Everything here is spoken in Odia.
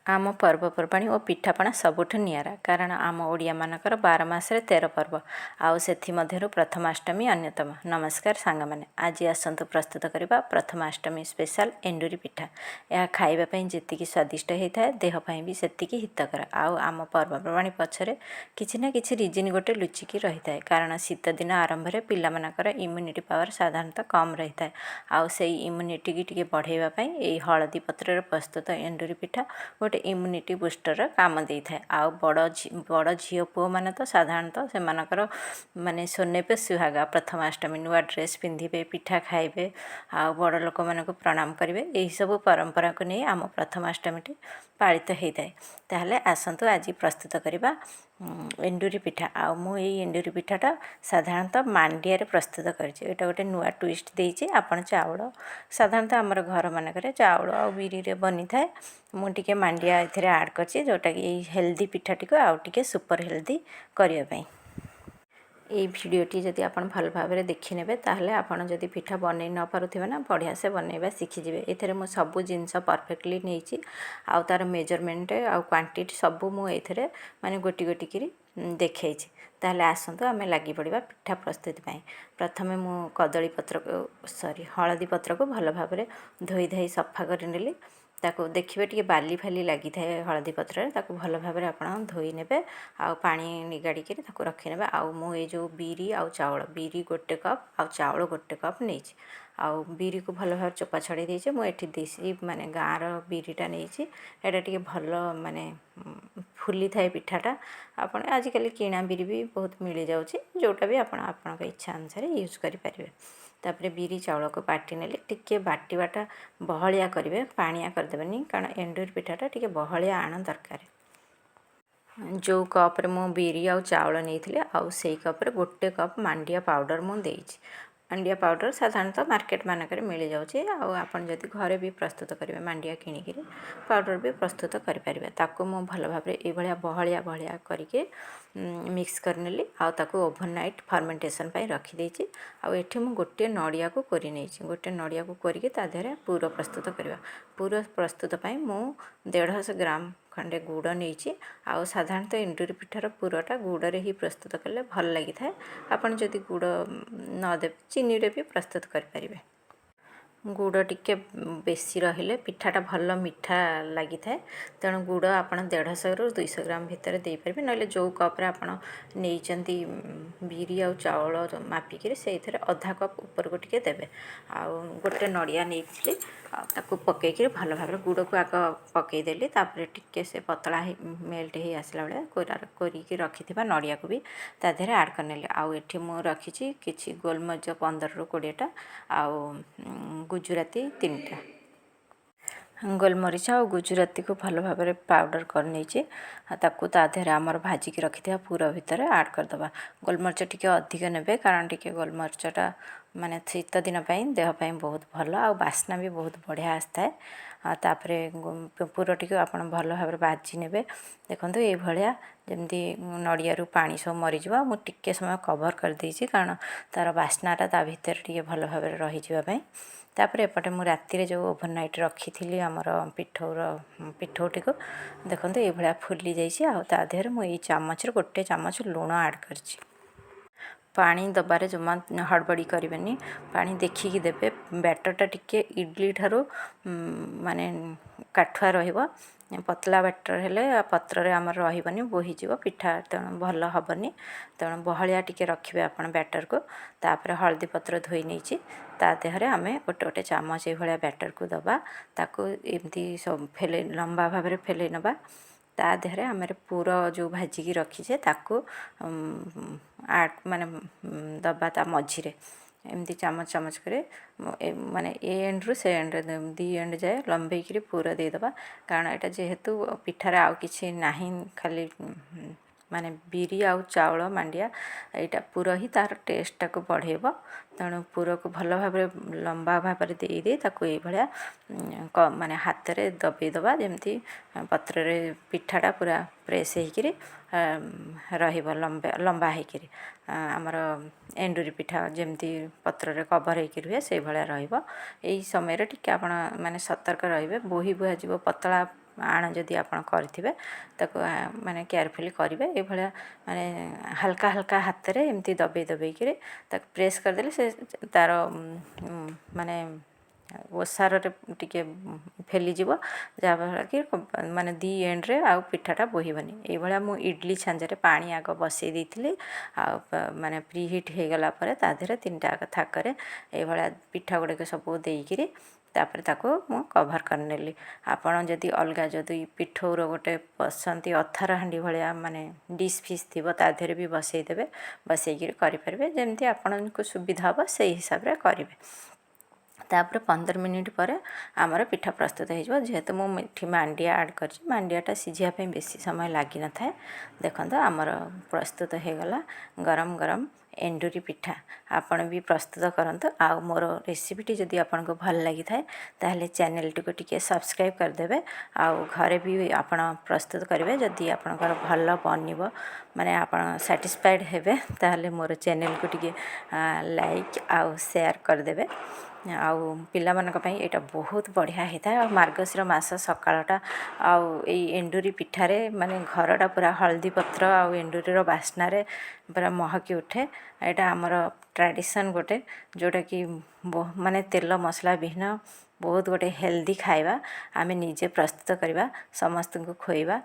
ଆମ ପର୍ବପର୍ବାଣି ଓ ପିଠାପଣା ସବୁଠୁ ନିଆରା, କାରଣ ଆମ ଓଡ଼ିଆମାନଙ୍କର 12 ମାସରେ 13 ପର୍ବ, ଆଉ ସେଥିମଧ୍ୟରୁ ପ୍ରଥମାଷ୍ଟମୀ ଅନ୍ୟତମ। ନମସ୍କାର ସାଙ୍ଗମାନେ, ଆଜି ଆସନ୍ତୁ ପ୍ରସ୍ତୁତ କରିବା ପ୍ରଥମାଷ୍ଟମୀ ସ୍ପେଶାଲ ଏଣ୍ଡୁରି ପିଠା। ଏହା ଖାଇବା ପାଇଁ ଯେତିକି ସ୍ୱାଦିଷ୍ଟ ହୋଇଥାଏ, ଦେହ ପାଇଁ ବି ସେତିକି ହିତକର। ଆଉ ଆମ ପର୍ବପର୍ବାଣି ପଛରେ କିଛି ନା କିଛି ରିଜିନ୍ ଗୋଟେ ଲୁଚିକି ରହିଥାଏ, କାରଣ ଶୀତ ଦିନ ଆରମ୍ଭରେ ପିଲାମାନଙ୍କର ଇମ୍ୟୁନିଟି ପାୱାର ସାଧାରଣତଃ କମ୍ ରହିଥାଏ। ଆଉ ସେଇ ଇମ୍ୟୁନିଟିକି ଟିକେ ବଢ଼ାଇବା ପାଇଁ ଏଇ ହଳଦୀ ପତ୍ରରେ ପ୍ରସ୍ତୁତ ଏଣ୍ଡୁରି ପିଠା ଗୋଟେ ଇମ୍ୟୁନିଟି ବୁଷ୍ଟର କାମ ଦେଇଥାଏ। ଆଉ ବଡ଼ ଝିଅ ପୁଅମାନେ ତ ସାଧାରଣତଃ ସେମାନଙ୍କର ମାନେ सोने पे सुहागा। ପ୍ରଥମାଷ୍ଟମୀ ନୂଆ ଡ୍ରେସ୍ ପିନ୍ଧିବେ, ପିଠା ଖାଇବେ ଆଉ ବଡ଼ ଲୋକମାନଙ୍କୁ ପ୍ରଣାମ କରିବେ। ଏହିସବୁ ପରମ୍ପରାକୁ ନେଇ ଆମ ପ୍ରଥମାଷ୍ଟମୀଟି ପାଳିତ ହୋଇଥାଏ। ତାହେଲେ ଆସନ୍ତୁ ଆଜି ପ୍ରସ୍ତୁତ କରିବା ଏଣ୍ଡୁରି ପିଠା। ଆଉ ମୁଁ ଏଇ ଏଣ୍ଡୁରି ପିଠାଟା ସାଧାରଣତଃ ମାଣ୍ଡିଆରେ ପ୍ରସ୍ତୁତ କରିଛି। ଏଇଟା ଗୋଟେ ନୂଆ ଟୁଇଷ୍ଟ ଦେଇଛି। ଆପଣ ଚାଉଳ, ସାଧାରଣତଃ ଆମର ଘରମାନଙ୍କରେ ଚାଉଳ ଆଉ ବିରିରେ ବନିଥାଏ। ମୁଁ ଟିକେ ମାଣ୍ଡିଆ ଏଥିରେ ଆଡ଼୍ କରିଛି, ଯେଉଁଟାକି ଏଇ ହେଲ୍ଦି ପିଠାଟିକୁ ଆଉ ଟିକେ ସୁପର ହେଲ୍ଦି କରିବା ପାଇଁ। ଏଇ ଭିଡ଼ିଓଟି ଯଦି ଆପଣ ଭଲ ଭାବରେ ଦେଖିନେବେ, ତାହେଲେ ଆପଣ ଯଦି ପିଠା ବନେଇ ନ ପାରୁଥିବେ ନା, ବଢ଼ିଆ ସେ ବନେଇବା ଶିଖିଯିବେ। ଏଥିରେ ମୁଁ ସବୁ ଜିନିଷ ପରଫେକ୍ଟଲି ନେଇଛି ଆଉ ତା'ର ମେଜରମେଣ୍ଟ ଆଉ କ୍ୱାଣ୍ଟିଟି ସବୁ ମୁଁ ଏଥିରେ ମାନେ ଗୋଟି ଗୋଟି କରି ଦେଖେଇଛି। ତାହେଲେ ଆସନ୍ତୁ ଆମେ ଲାଗି ପଡ଼ିବା ପିଠା ପ୍ରସ୍ତୁତି ପାଇଁ। ପ୍ରଥମେ ମୁଁ କଦଳୀ ପତ୍ରକୁ, ସରି, ହଳଦୀ ପତ୍ରକୁ ଭଲ ଭାବରେ ଧୋଇ ଧାଇ ସଫା କରିନେଲି। ତାକୁ ଦେଖିବେ, ଟିକେ ବାଲି ଫାଲି ଲାଗିଥାଏ ହଳଦୀ ପତ୍ରରେ। ତାକୁ ଭଲ ଭାବରେ ଆପଣ ଧୋଇ ନେବେ ଆଉ ପାଣି ନିଗାଡ଼ିକିରି ତାକୁ ରଖିନେବେ। ଆଉ ମୁଁ ଏଇ ଯେଉଁ ବିରି ଆଉ ଚାଉଳ, ବିରି ଗୋଟେ କପ୍ ଆଉ ଚାଉଳ ଗୋଟେ କପ୍ ନେଇଛି। ଆଉ ବିରିକୁ ଭଲ ଭାବରେ ଚୋପା ଛଡ଼େଇ ଦେଇଛି। ମୁଁ ଏଠି ଦେଶୀ ମାନେ ଗାଁର ବିରିଟା ନେଇଛି। ଏଇଟା ଟିକେ ଭଲ ମାନେ ଫୁଲିଥାଏ ପିଠାଟା। ଆପଣ ଆଜିକାଲି କିଣା ବିରି ବି ବହୁତ ମିଳିଯାଉଛି। ଯେଉଁଟା ବି ଆପଣ ଆପଣଙ୍କ ଇଚ୍ଛା ଅନୁସାରେ ୟୁଜ୍ କରିପାରିବେ। ତାପରେ ବିରି ଚାଉଳକୁ ବାଟି ନେଲି। ଟିକେ ବାଟିବାଟା ବହଳିଆ କରିବେ, ପାଣିଆ କରିଦେବେନି, କାରଣ ଏଣ୍ଡୁରି ପିଠାଟା ଟିକେ ବହଳିଆ ଆଣ ଦରକାର। ଯେଉଁ କପ୍ରେ ମୁଁ ବିରି ଆଉ ଚାଉଳ ନେଇଥିଲି, ଆଉ ସେଇ କପ୍ରେ ଗୋଟେ କପ୍ ମାଣ୍ଡିଆ ପାଉଡ଼ର ମୁଁ ଦେଇଛି। ମାଣ୍ଡିଆ ପାଉଡ଼ର ସାଧାରଣତଃ ମାର୍କେଟ ମାନଙ୍କରେ ମିଳିଯାଉଛି। ଆଉ ଆପଣ ଯଦି ଘରେ ବି ପ୍ରସ୍ତୁତ କରିବେ, ମାଣ୍ଡିଆ କିଣିକିରି ପାଉଡ଼ର ବି ପ୍ରସ୍ତୁତ କରିପାରିବେ। ତାକୁ ମୁଁ ଭଲ ଭାବରେ ଏଇଭଳିଆ ବହଳିଆ ବହଳିଆ କରିକି ମିକ୍ସ କରିନେଲି ଆଉ ତାକୁ ଓଭରନାଇଟ୍ ଫର୍ମେଣ୍ଟେସନ୍ ପାଇଁ ରଖିଦେଇଛି। ଆଉ ଏଠି ମୁଁ ଗୋଟିଏ ନଡ଼ିଆକୁ କୋରି ନେଇଛି। ଗୋଟିଏ ନଡ଼ିଆକୁ କୋରିକି ତା ଦେହରେ ପୁର ପ୍ରସ୍ତୁତ କରିବା। ପୁର ପ୍ରସ୍ତୁତ ପାଇଁ ମୁଁ 150 ଗ୍ରାମ ଖଣ୍ଡେ ଗୁଡ଼ ନେଇଛି। ଆଉ ସାଧାରଣତଃ ଏଣ୍ଡୁରି ପିଠାର ପୁରଟା ଗୁଡ଼ରେ ହିଁ ପ୍ରସ୍ତୁତ କଲେ ଭଲ ଲାଗିଥାଏ। ଆପଣ ଯଦି ଗୁଡ଼ ନ ଦେବେ, ଚିନିରେ ବି ପ୍ରସ୍ତୁତ କରିପାରିବେ। ଗୁଡ଼ ଟିକେ ବେଶୀ ରହିଲେ ପିଠାଟା ଭଲ ମିଠା ଲାଗିଥାଏ। ତେଣୁ ଗୁଡ଼ ଆପଣ 150ରୁ 200 ଗ୍ରାମ ଭିତରେ ଦେଇପାରିବେ। ନହେଲେ ଯେଉଁ କପ୍ରେ ଆପଣ ନେଇଛନ୍ତି ବିରି ଆଉ ଚାଉଳ ମାପିକିରି, ସେଇଥିରେ ଅଧା କପ୍ ଉପରକୁ ଟିକେ ଦେବେ। ଆଉ ଗୋଟେ ନଡ଼ିଆ ନେଇଥିଲି, ଆଉ ତାକୁ ପକାଇକିରି ଭଲ ଭାବରେ ଗୁଡ଼କୁ ଆଗ ପକାଇଦେଲି। ତାପରେ ଟିକେ ସେ ପତଳା ହେଇ ମେଲ୍ଟ ହେଇ ଆସିଲା ବେଳେ କୋରିକି ରଖିଥିବା ନଡ଼ିଆକୁ ବି ତା ଦେହରେ ଆଡ଼୍ କରିନେଲି। ଆଉ ଏଠି ମୁଁ ରଖିଛି କିଛି ଗୋଲମରିଚ 15ରୁ 20ଟା ଆଉ ଗୁଜୁରାତି ତିନିଟା। ଗୋଲମରିଚ ଆଉ ଗୁଜୁରାତିକୁ ଭଲ ଭାବରେ ପାଉଡ଼ର କରିନେଇଛି ଆଉ ତାକୁ ତା ଦେହରେ ଆମର ଭାଜିକି ରଖିଥିବା ପୁର ଭିତରେ ଆଡ଼୍ କରିଦେବା। ଗୋଲମରିଚ ଟିକେ ଅଧିକ ନେବେ, କାରଣ ଟିକେ ଗୋଲମରିଚଟା ମାନେ ଶୀତ ଦିନ ପାଇଁ ଦେହ ପାଇଁ ବହୁତ ଭଲ ଆଉ ବାସ୍ନା ବି ବହୁତ ବଢ଼ିଆ ଆସିଥାଏ। ଆଉ ତାପରେ ପୁରଟିକୁ ଆପଣ ଭଲ ଭାବରେ ଭାଜି ନେବେ। ଦେଖନ୍ତୁ, ଏଇଭଳିଆ ଯେମିତି ନଡ଼ିଆରୁ ପାଣି ସବୁ ମରିଯିବ। ମୁଁ ଟିକେ ସମୟ କଭର୍ କରିଦେଇଛି, କାରଣ ତା'ର ବାସ୍ନାଟା ତା ଭିତରେ ଟିକେ ଭଲ ଭାବରେ ରହିଯିବା ପାଇଁ। ତାପରେ ଏପଟେ ମୁଁ ରାତିରେ ଯେଉଁ ଓଭରନାଇଟ୍ ରଖିଥିଲି ଆମର ପିଠଉର ପିଠଉଟିକୁ, ଦେଖନ୍ତୁ, ଏଇଭଳିଆ ଫୁଲି ଯାଇଛି। ଆଉ ତା ଦେହରେ ମୁଁ ଏଇ ଚାମଚରେ ଗୋଟେ ଚାମଚ ଲୁଣ ଆଡ଼୍ କରିଛି। ପାଣି ଦେବାରେ ଜମା ହଡ଼ବଡ଼ି କରିବେନି, ପାଣି ଦେଖିକି ଦେବେ। ବ୍ୟାଟରଟା ଟିକେ ଇଡ଼ଲି ଠାରୁ ମାନେ କାଠୁଆ ରହିବ। ପତଳା ବ୍ୟାଟର ହେଲେ ପତ୍ରରେ ଆମର ରହିବନି, ବୋହିଯିବ ପିଠା, ତେଣୁ ଭଲ ହେବନି। ତେଣୁ ବହଳିଆ ଟିକେ ରଖିବେ ଆପଣ ବ୍ୟାଟରକୁ। ତାପରେ ହଳଦୀ ପତ୍ର ଧୋଇ ନେଇଛି। ତା ଦେହରେ ଆମେ ଗୋଟେ ଗୋଟେ ଚାମଚ ଏଇଭଳିଆ ବ୍ୟାଟରକୁ ଦେବା। ତାକୁ ଏମିତି ସବୁ ଫେଲେଇ, ଲମ୍ବା ଭାବରେ ଫେଲେଇ ନେବା। ତା ଦେହରେ ଆମେ ପୁର ଯେଉଁ ଭାଜିକି ରଖିଛେ, ତାକୁ ଆଡ଼୍ ମାନେ ଦେବା ତା ମଝିରେ ଏମିତି ଚାମଚ ଚାମଚ କରି, ମାନେ ଏ ଏଣ୍ଡରୁ ସେ ଏଣ୍ଡରେ ଦି ଏଣ୍ଡ ଯାଏ ଲମ୍ବେଇକିରି ପୁର ଦେଇଦେବା। କାରଣ ଏଇଟା ଯେହେତୁ ପିଠାରେ ଆଉ କିଛି ନାହିଁ, ଖାଲି ମାନେ ବିରି ଆଉ ଚାଉଳ ମାଣ୍ଡିଆ, ଏଇଟା ପୁର ହିଁ ତା'ର ଟେଷ୍ଟଟାକୁ ବଢ଼େଇବ। ତେଣୁ ପୁରକୁ ଭଲ ଭାବରେ ଲମ୍ବା ଭାବରେ ଦେଇ ଦେଇ ତାକୁ ଏଇଭଳିଆ ମାନେ ହାତରେ ଦବେଇ ଦେବା, ଯେମିତି ପତ୍ରରେ ପିଠାଟା ପୁରା ପ୍ରେସ୍ ହେଇକିରି ରହିବ ଲମ୍ବା ଲମ୍ବା ହେଇକିରି। ଆମର ଏଣ୍ଡୁରି ପିଠା ଯେମିତି ପତ୍ରରେ କଭର୍ ହେଇକି ରୁହେ, ସେଇଭଳିଆ ରହିବ। ଏଇ ସମୟରେ ଟିକେ ଆପଣ ମାନେ ସତର୍କ ରହିବେ, ବୋହି ବୁହା ଯିବ ପତଳା। ଆଣ ଯଦି ଆପଣ କରିଥିବେ, ତାକୁ ମାନେ କେୟାରଫୁଲି କରିବେ। ଏଇଭଳିଆ ମାନେ ହାଲକା ହାଲକା ହାତରେ ଏମିତି ଦବେଇ ଦବେଇକିରି ତାକୁ ପ୍ରେସ୍ କରିଦେଲେ ସେ ତା'ର ମାନେ ଓସାରରେ ଟିକେ ଫେଲିଯିବ, ଯାହାଫଳରେ କି ମାନେ ଦି ଏଣ୍ଡରେ ଆଉ ପିଠାଟା ବୋହିବନି। ଏଇଭଳିଆ ମୁଁ ଇଡ଼ଲି ଛାଞ୍ଚରେ ପାଣି ଆଗ ବସେଇ ଦେଇଥିଲି, ଆଉ ମାନେ ପ୍ରି ହିଟ୍ ହେଇଗଲା ପରେ ତା ଦେହରେ ତିନିଟା ଯାକ ଥାକରେ ଏଇଭଳିଆ ପିଠା ଗୁଡ଼ିକ ସବୁ ଦେଇକିରି ତାପରେ ତାକୁ ମୁଁ କଭର୍ କରିନେଲି। ଆପଣ ଯଦି ଅଲଗା ଯଦି ପିଠଉର ଗୋଟେ ବସନ୍ତି ଅଥାର ହାଣ୍ଡି ଭଳିଆ ମାନେ ଡିସ୍ ଫିସ୍ ଥିବ, ତା ଦେହରେ ବି ବସେଇଦେବେ, ବସେଇକିରି କରିପାରିବେ। ଯେମିତି ଆପଣଙ୍କୁ ସୁବିଧା ହେବ, ସେଇ ହିସାବରେ କରିବେ। ତାପରେ 15 ମିନିଟ୍ ପରେ ଆମର ପିଠା ପ୍ରସ୍ତୁତ ହେଇଯିବ। ଯେହେତୁ ମୁଁ ଏଠି ମାଣ୍ଡିଆ ଆଡ଼୍ କରିଛି, ମାଣ୍ଡିଆଟା ସିଝିବା ପାଇଁ ବେଶୀ ସମୟ ଲାଗିନଥାଏ। ଦେଖନ୍ତୁ, ଆମର ପ୍ରସ୍ତୁତ ହେଇଗଲା ଗରମ ଗରମ ଏଣ୍ଡୁରି ପିଠା। ଆପଣ ବି ପ୍ରସ୍ତୁତ କରନ୍ତୁ। ଆଉ ମୋର ରେସିପିଟି ଯଦି ଆପଣଙ୍କୁ ଭଲ ଲାଗିଥାଏ, ତାହେଲେ ଚ୍ୟାନେଲଟିକୁ ଟିକେ ସବସ୍କ୍ରାଇବ୍ କରିଦେବେ। ଆଉ ଘରେ ବି ଆପଣ ପ୍ରସ୍ତୁତ କରିବେ। ଯଦି ଆପଣଙ୍କର ଭଲ ବନିବ, ମାନେ ଆପଣ ସାଟିସ୍ଫାଏଡ଼୍ ହେବେ, ତାହେଲେ ମୋର ଚ୍ୟାନେଲକୁ ଟିକେ ଲାଇକ୍ ଆଉ ସେୟାର କରିଦେବେ। ଆଉ ପିଲାମାନଙ୍କ ପାଇଁ ଏଇଟା ବହୁତ ବଢ଼ିଆ ହେଇଥାଏ। ଆଉ ମାର୍ଗଶିର ମାସ ସକାଳଟା ଆଉ ଏଇ ଏଣ୍ଡୁରି ପିଠାରେ ମାନେ ଘରଟା ପୁରା ହଳଦୀ ପତ୍ର ଆଉ ଏଣ୍ଡୁରିର ବାସ୍ନାରେ ପୁରା ମହକି ଉଠେ। ଏଇଟା ଆମର ଟ୍ରାଡ଼ିସନ୍ ଗୋଟେ, ଯେଉଁଟାକି ମାନେ ତେଲ ମସଲା ବିହୀନ ବହୁତ ଗୋଟେ ହେଲ୍ଦି ଖାଇବା। ଆମେ ନିଜେ ପ୍ରସ୍ତୁତ କରିବା, ସମସ୍ତଙ୍କୁ ଖୋଇବା।